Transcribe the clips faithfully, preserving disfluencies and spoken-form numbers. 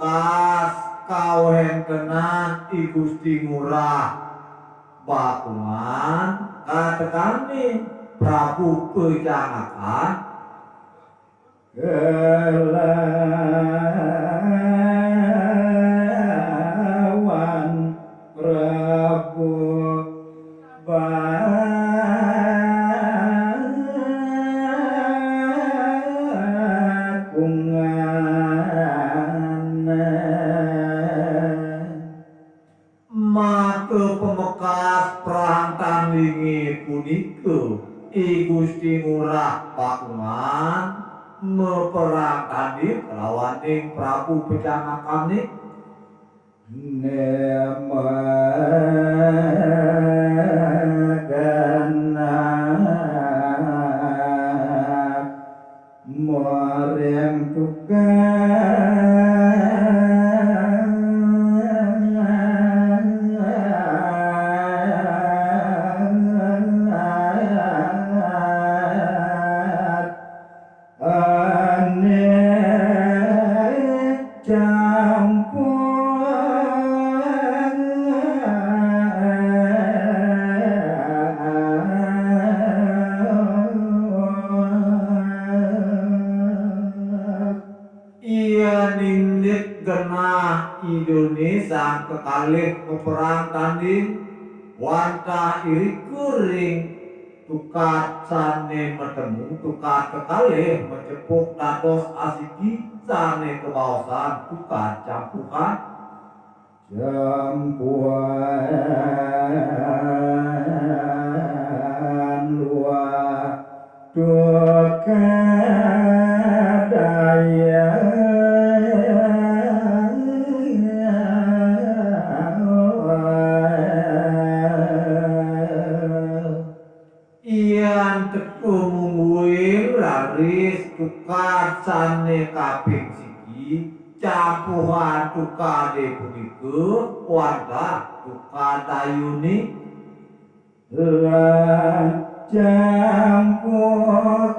Kas kawéntenan I Gusti Ngurah Bakungan, katekaning Prabu Pecangakan, kelawan Prabu Bakungan. Maka pamekas perang tandingé punika, I Gusti Ngurah Bakungan maperang tanding kalawaning Prabu Pecangakané. Nema genah Moreng tukang ane campur. Iya nindik genah Idané sang kekalih maperang tanding, wantah irika ring tukad sané matemu, tukad kekalih macepuk dados asiki sané kabaosan tukad campuhan. Campuhan luah tukad daya. Yan teka mungguing raris tukad sané kaping siki, campuhan tukadé punika wantah tukad dayuné. Lan campuhan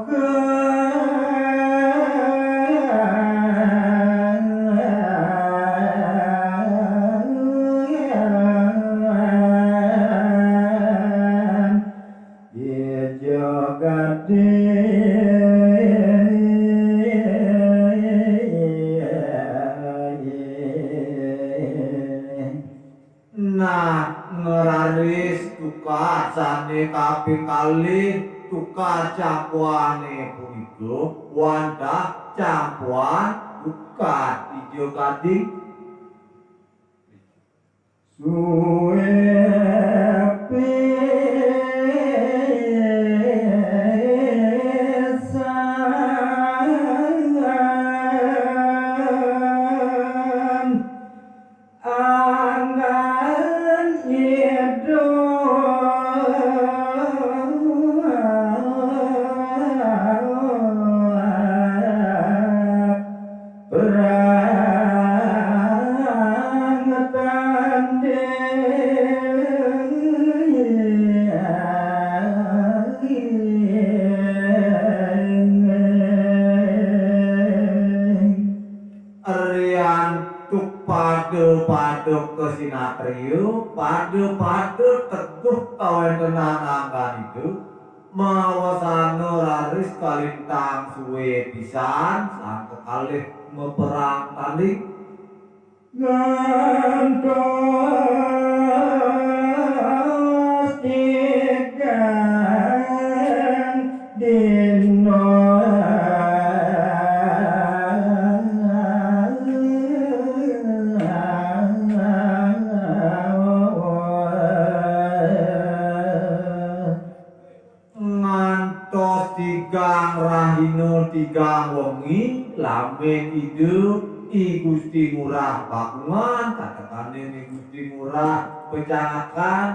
Ijo Gading. Nah, ngraris tukad sané kaping kalih, tukad campuhané punika wantah campuhan tukad Ijo Gading. Suwe pisan anggan idup. Perang tanding. Riantuk pada-pada kasinatria, pada-pada teguh kawéntenan anggan Ida, mawasana raris kalintang suwe pisan sang kekalih maperang tanding. Ngantos tigang dina. Ngantos tigang rahina tigang wengi, lamin Ida I Gusti Ngurah Bakungan, katekaning I Gusti Ngurah Pecangakan,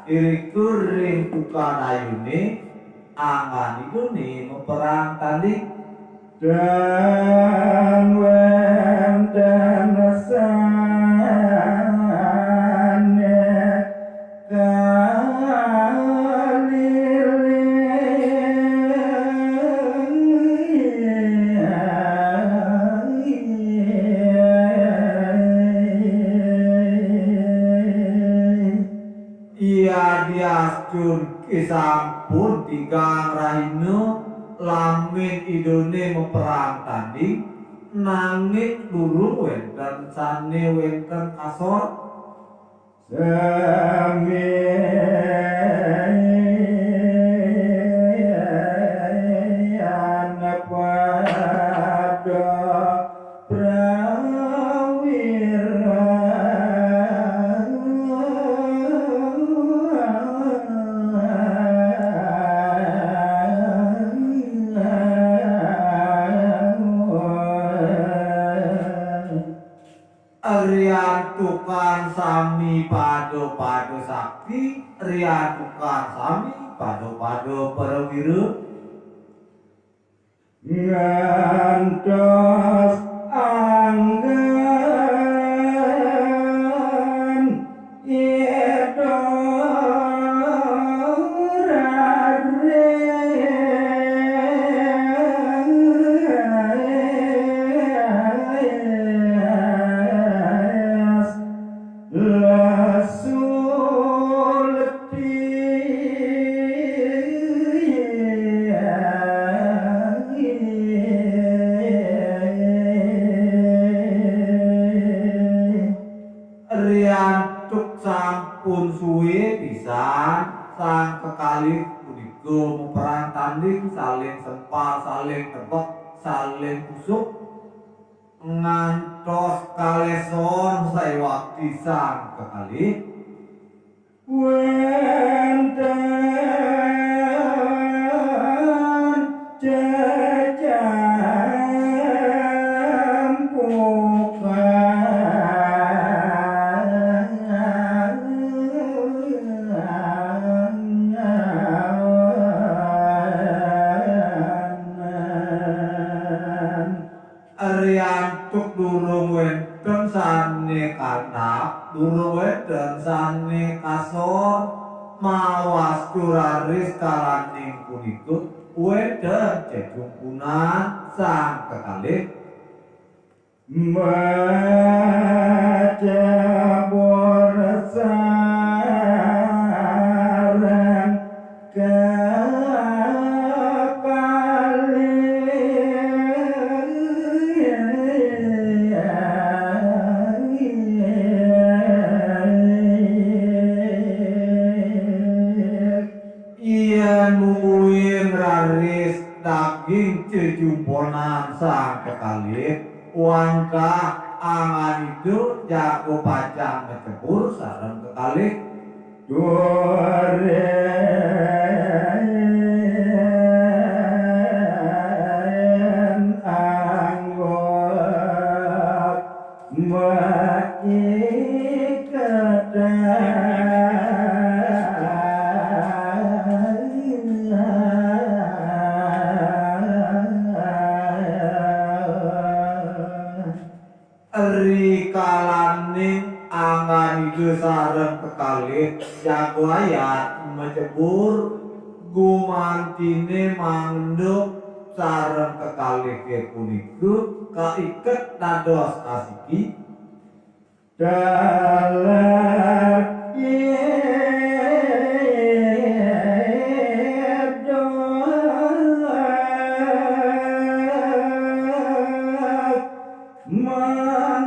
irika ring tukad dayuné, anggan Idané maperang tanding. Tan wénten sané kalilih. Sampun tigang rahina lamin Idane maperang tanding, nanging durung wenten sane wenten kasor. Sami pada prawira. Riantukan sami pada-pada sakti, riantukan sami pada-pada prawira. Ngantos anggen ida raris lesul Riantuk sampun suwe pisan sang kekalih punika maperang tanding, saling sempal, saling tebek, saling tusuk, ngantos kaleson saiwakti sang kekalih. Wenten cecampukan. Riantuk durung wenten sane kandhap, durung wenten sane kasor, mawastu raris kalaning punika wenten cecungkunan sang kekalih. Macebur sareng kekalih. Yen mungguing raris daging cecumponan sang kekalih, wantah angan ida jago pacang macebur sareng kekalih. Duren anggot maiketan. Rikalaning anggan ida sareng kekalih jago ayat macebur, gumantine mangenduk sareng kekalih punika kaiket dados asiki. Taler ida mangaturan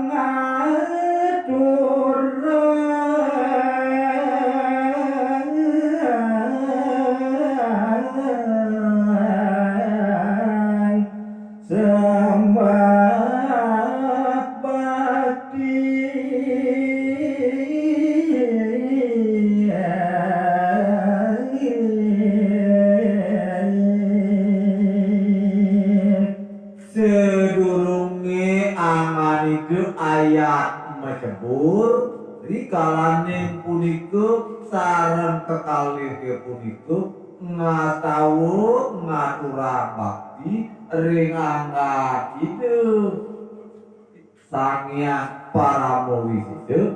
sembah bakti. Sadurunge angan ida ayat macebur, rikalaning punika sareng kekalih punika ngastawa ngaturang bakti ring anggan ida Sang Hyang Parama Wisesa.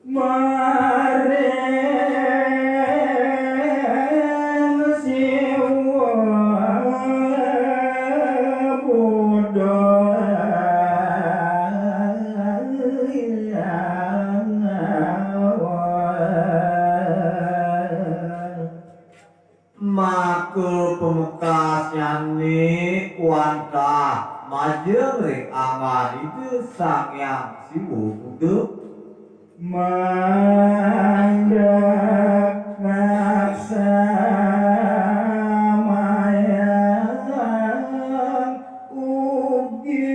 Maring Siwa Buddha. Wantah majeng ring anggan Ida Sang Hyang Siwa Buddha. Mandek ngaksamayan ugi.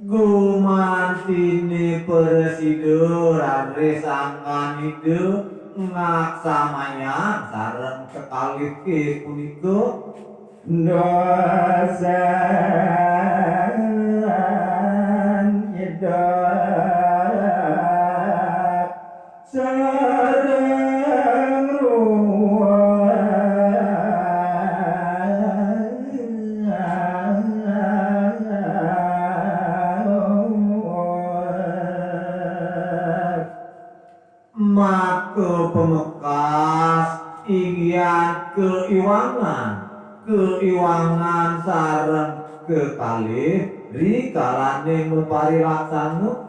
Gumantiné prasida raris anggan Ida ngaksamayang sareng kekalih ké punika. Dasan Ida sareng ruwet. Maka pamekas inggihan kaiwangan, kaiwangan sareng kekalih rikalané maparilaksana.